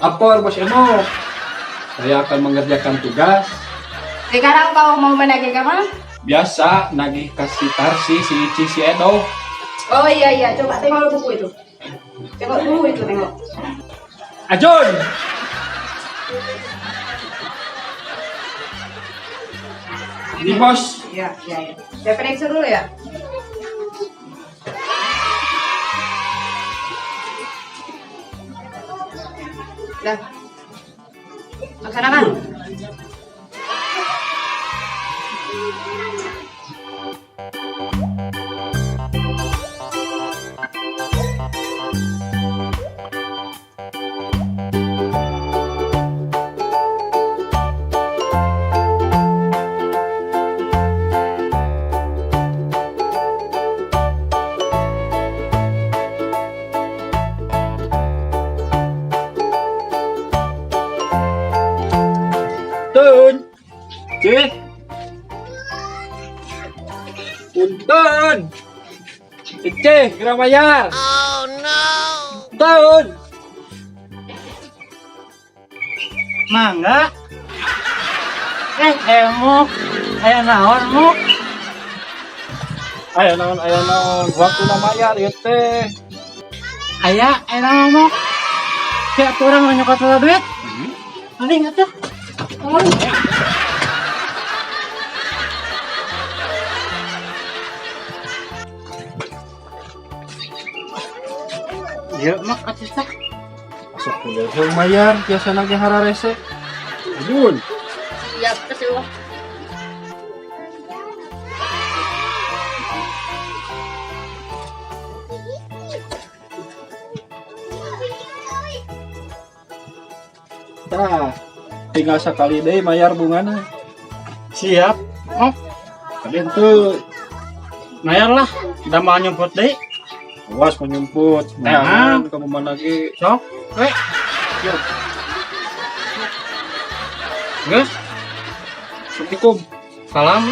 Lapor Bos Emok. Saya akan mengerjakan tugas. Sekarang kau mau menagih ke mana? Biasa nagih kasih Tarsi, si Ici, si Edo. Oh iya iya, coba tengok buku itu. Tengok dulu itu, tengok. Ajun! Ini bos. Iya, iya, iya. Saya periksa dulu ya. Dah. Laksanakan. Tun. Cih. Punten. Cih, geura bayar. Oh no. Tun. Mangga. Eh, Emok. Aya naon, Mok? Aya naon, aya naon. Waktuna mayar ieu teh. Aya, aya naon, Mok? Kayak atuh urang mah nyokot heula duit. Paling atuh. Tolong. Ieu mah atuh teh. Sok kudu mayar biasana ge hararese. Ajun. Siap, kesel. Tah, tinggal sekali deui mayar bungana. Siap. Mok, Kalian tuh mayar lah. Da mau nyumput deui. Awas menyumput. Nah. Nah, kamu mana lagi? Sok, we. Siap. Geus, Assalamualaikum. Salam.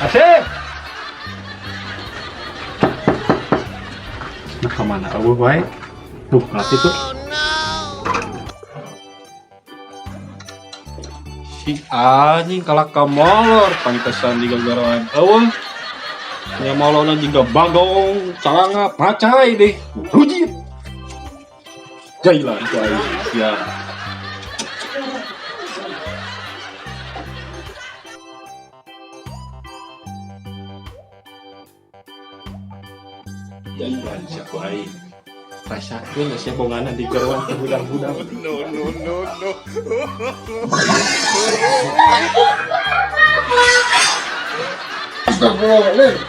Asep. Nah, kemana euweuh wae? Tuh, berarti tuh. Si anjing kalah ka molor, pantesan digagaroan euweuh. Nya molorna jiga bagong, calanga pacai deh. Rujit. Jailan ku aing sia. Jailan sia ku aing. Rasakeun sia bongana di geroan teh hudang-hudang. No, no, no, no. Astagfirullahaladzim.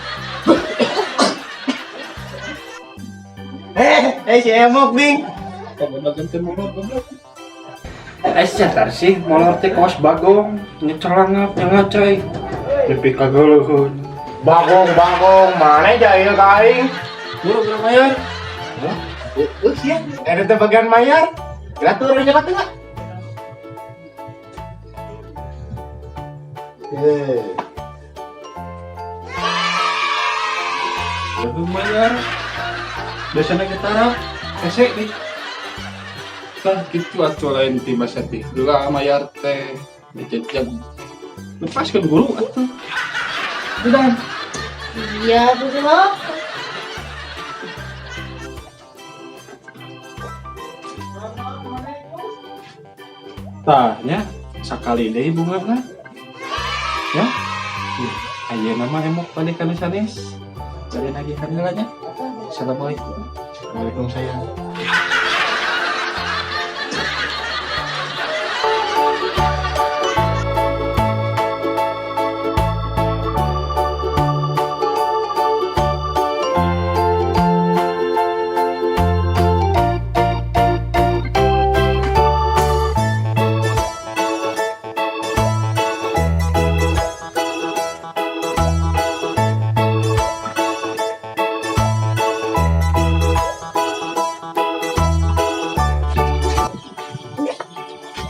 Eh, eh si Emok, Bing. Kamu ganti molor goblok. Eh sia sih molor teh kawas bagong, nya calangap, nya ngacai. Nepi ka geuleuheun. Bagong, bagong, mana jahil ka aing? Buru geura bayar. Uh, sia, ada teh bagian mayar. Geura turun nyokot heula. Eh, Leuheung mayar. Biasana ge tara, hese deh. Tah kitu atuh lain ti basa teh. Heula mayar teh. Jejeg. Lepaskeun guru atuh. Udah. Iya, Bu Silo. Tah nya sakali deui bungana. Ya. Ayeuna mah Emok balik ka nu sanes. Bade nagihan heula nya. Assalamualaikum. Waalaikumsalam.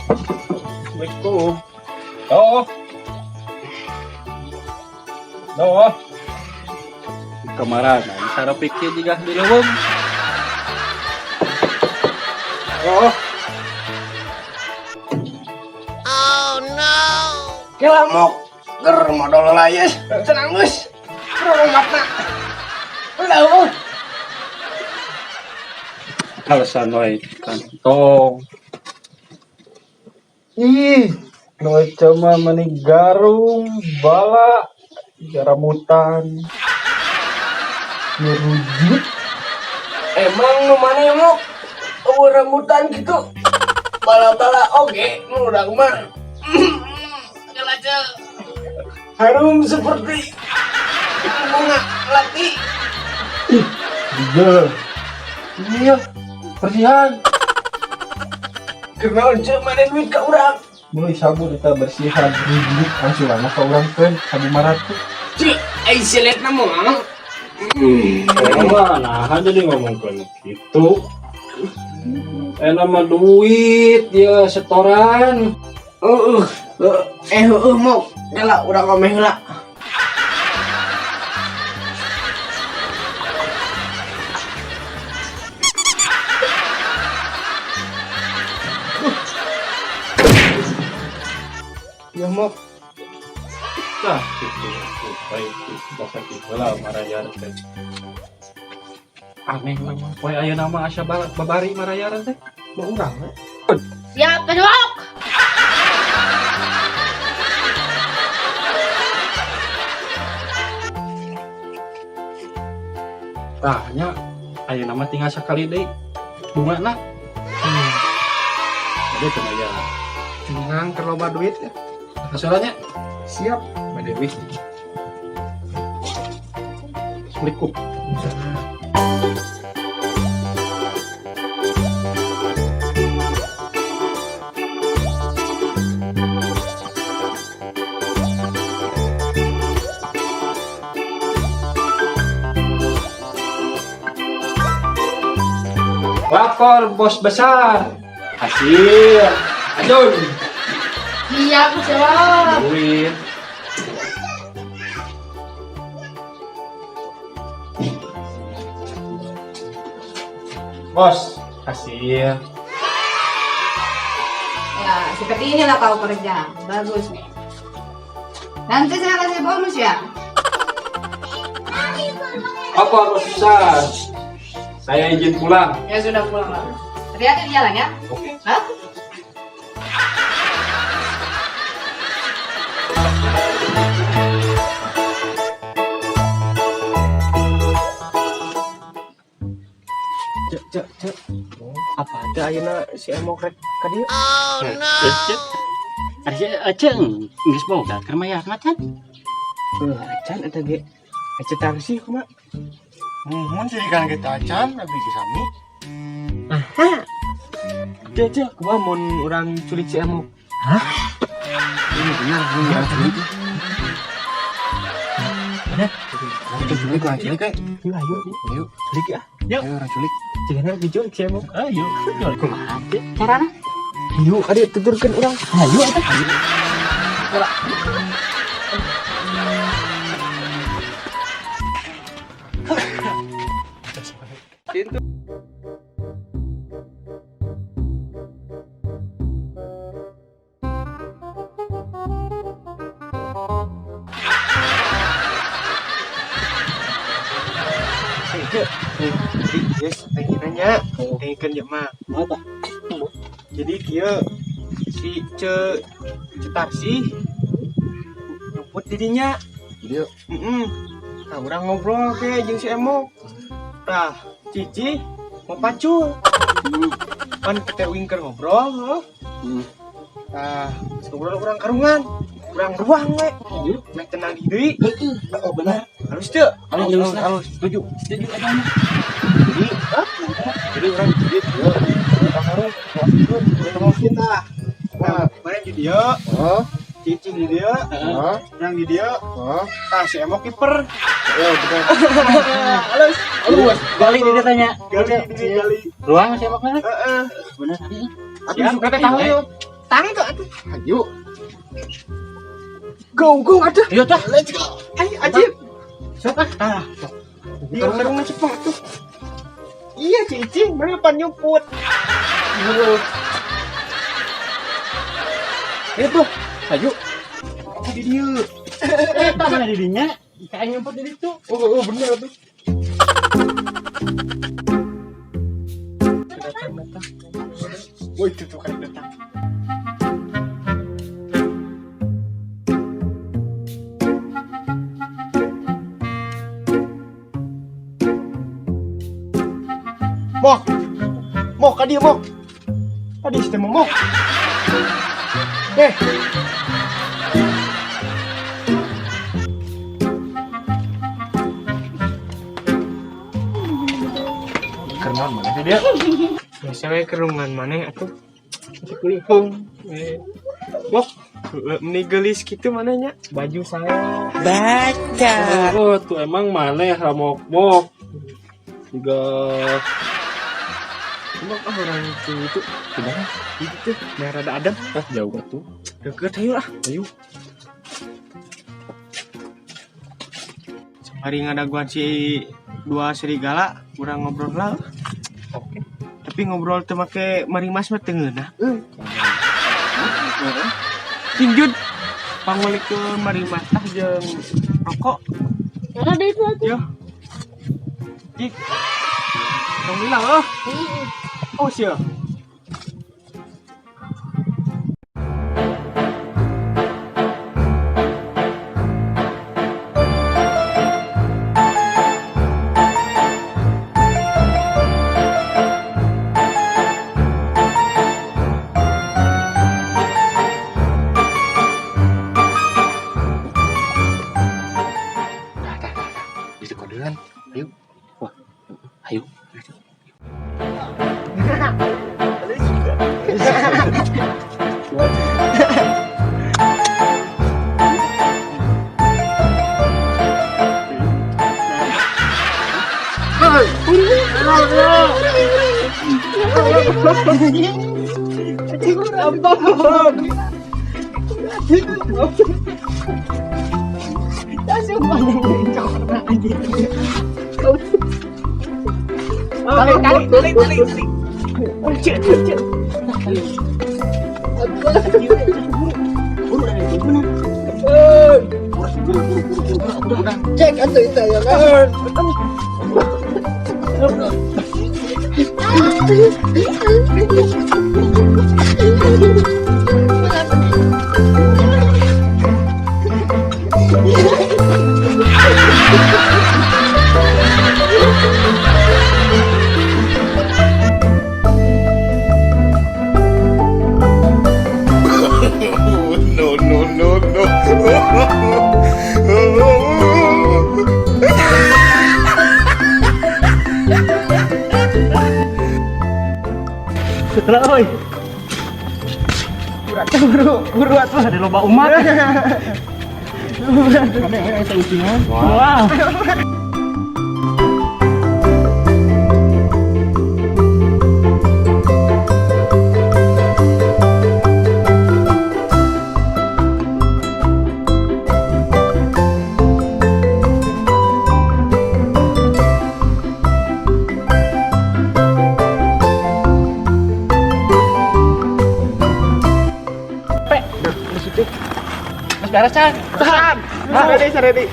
Assalamualaikum. Oh. Doh. Kemarin, cara pikir juga di leuweung. Oh. Kela, Mok. Ger modal layes. Tenang geus. Romatna. Ulah. Alasan wae kantong. Ih, nu cuma meni garung, bala, jaramutan. Ngerujut. Emang nu mana, Mok? Eueuh rambutan gitu. Bala-bala oge nu urang mah. Kela, Ceu. Harum seperti bunga melati. Iya. Iya, bersihan. Kenaon, Ceu, mana duit ka urang? Mulai sabu kita bersihan rujut langsung lama ke urang kan sabu maratu. Ceu, ai siletna moal. Mah nah jadi ngomong ke gitu. Nama duit ya setoran. Heeh, eh heueuh, Mok. Kela urang ngomeh heula. Ya, Mok. Nah, gitu. Baik, bahasa gitu lah marayar teh. Aneh memang. Poe aya nama asa babari marayar teh. Mau urang we. Siap, Cok. Tah nya aya nama tinggal sekali deui. Bunga na. Jadi teu aya. Tenang, keur loba duit ya. Hasilnya Siap. Mbak Dewi. Assalamualaikum. Lapor bos besar. Hasil. Aduh. Siap, Cok. Duit. Bos, hasil. Ya, seperti inilah kau kerja. Bagus nih. Nanti saya kasih bonus ya. Apa bos besar? Saya izin pulang. Ya sudah, pulang lah. Hati-hati di jalan ya. Oke. Hah? Cek, cek, cek. Apa ada ayeuna si Emok rek ka dieu? Ece. Ari Ece geus boga keur mayarna can? Heuh, acan eta ge. Ece taksi kumaha? Muhun sih kan kita acan, abi ge sami. Cek, cek, kumaha mun urang culik si Emok? Ini benar, ini orang culik. Kita culik, orang culik kayak. Yuk, ayo. Yuk, Culik ya. Yuk. ayo orang culik. Jangan diculik si Emok. Ayo, kumaha teh carana? Ayo, kadi tuturkeun urang. Ayo atuh. Eh, Cek. Jadi, yes, teh nanya, teh ieu mah. Apa? Jadi kieu si Ce Cetarsi nyumput dirinya. Jadi yuk. Heeh. Nah, urang ngobrol ke jeung si Emok. Tah, Cici mau pacul. Pan kita wingker ngobrol, heuh. Tah, geus ngobrol urang karungan. Urang ruang we. Meh tenang deui. Oh, benar. Halus teu? Halus, halus. Halus. Setuju. Setuju eta mah. Jadi, jadi urang jadi kieu. Urang karung, urang kita. Nah, mana di dieu? Oh, Cici di dieu, oh, urang di dieu. oh. Tah, si Emok kiper. Ya benar. Halus. Halus. Gali di dieu tanya. Gali di dieu, gali. Ruang si Emok mah. Heeh. Bener. Siap, kita tahu yuk. Tangto atuh. Hayu. Go go atuh. Ayo tuh. Let's go. Ayo ajib. Sok ah. Ah. Iya, sarungan sepatu. Iya, cicing, mana pan nyumput. Ayo tuh. Hayu. Aku di dieu. Eh, tak mana dirinya? Kayak nyumput di situ. Oh, oh bener tuh. Datang, datang. Woi, itu tuh kan datang. Mok. Mok, ka dieu, Mok. Tadi si teh mok. Eh. Kenaon mana sih dia? Biasa we kerungan maneh atuh. Kulihung. Eh. Mok, meni geulis kitu manehnya. Baju saya. Baca. Oh, tuh emang maneh ramok-mok. Tiga. Mok ah orang itu itu. Kumaha? Itu tuh, biar rada adem. Ah, jauh atuh. Deket ayo lah. Ayo. Sehari ngadaguan si dua serigala, kurang ngobrol lah. Oke. Tapi ngobrol teu make marimas mah teu ngeunah euy. Tinjut pangulikeun marimas tah jeung rokok. Karena ada itu atuh. Yo. Jik. Tong lila oh. Oh sia. Dah, dah, dah, dah. Bisa kodean. Ayo. Wah. Ayo. Tali tali tali tali tali. Oh, cek cek. Cek atuh itu ya kan. No, no, no, no. Setelah oi. Buru, buru atuh ada loba umat. Wah. Mas beres, Chan. Tahan. Ready, ready.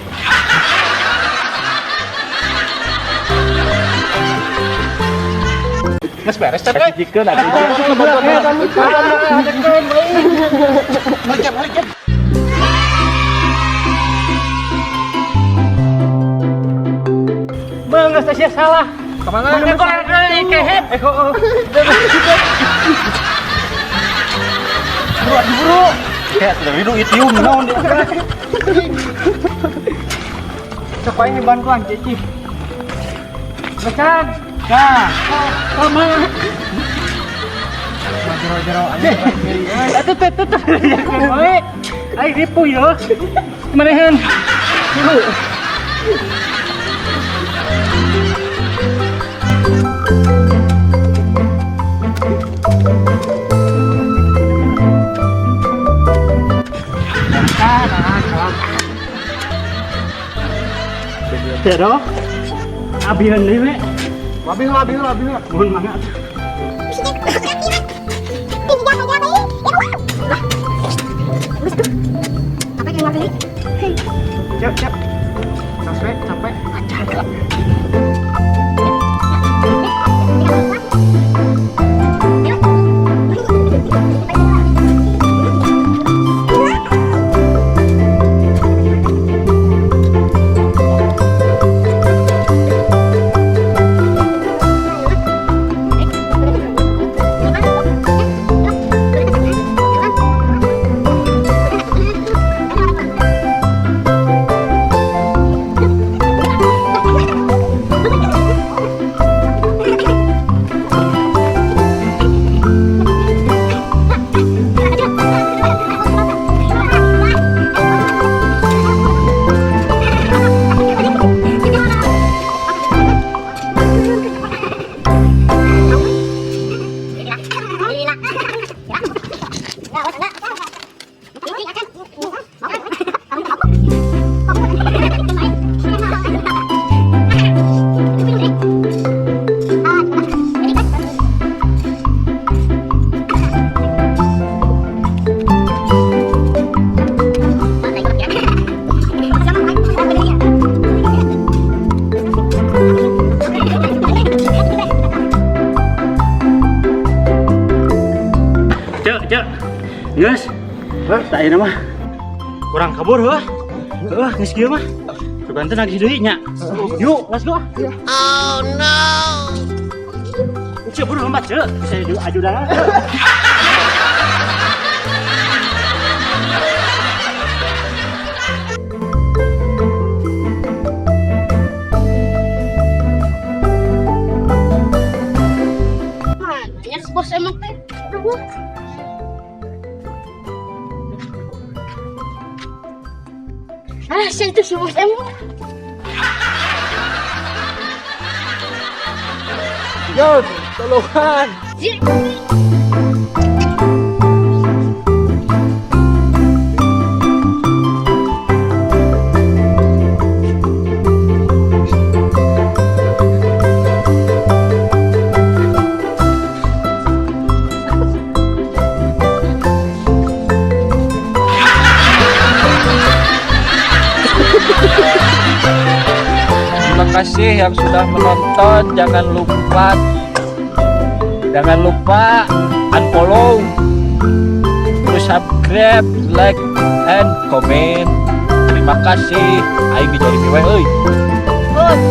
Geus beres Chan euy. Jikeun atuh. Bang, geus sia salah. Kemana? Mana kok kehet? Eh, oh, oh. Buru, buru. Kayak sudah hidup itium naon dia. Sok aing dibantuan Cici. Becan. Nah, sama. Jero-jero aja. Atuh tuh tuh tuh. Bae. Aing ripuh yo. Manehan. Buru. Cero. Abihan deui we. Abi heula, abi heula, abi heula. Mohon mangga. Siap, siap. Capek, capek. Acar. Cek, cek. Geus. Tak ayeuna mah. Kurang kabur heuh. Heuh, geus kieu mah. Sugan teh nagih deui nya. Yuk, let's go. Oh no. Cek buru lompat, cek. Bisa aju dah. Banyak bos emang teh. Aduh. Ah, saya itu si bos emang. Yo, tolongan. Terima kasih yang sudah menonton. Jangan lupa unfollow, terus subscribe, like, and comment. Terima kasih. Aing dijolimi we euy. Bos.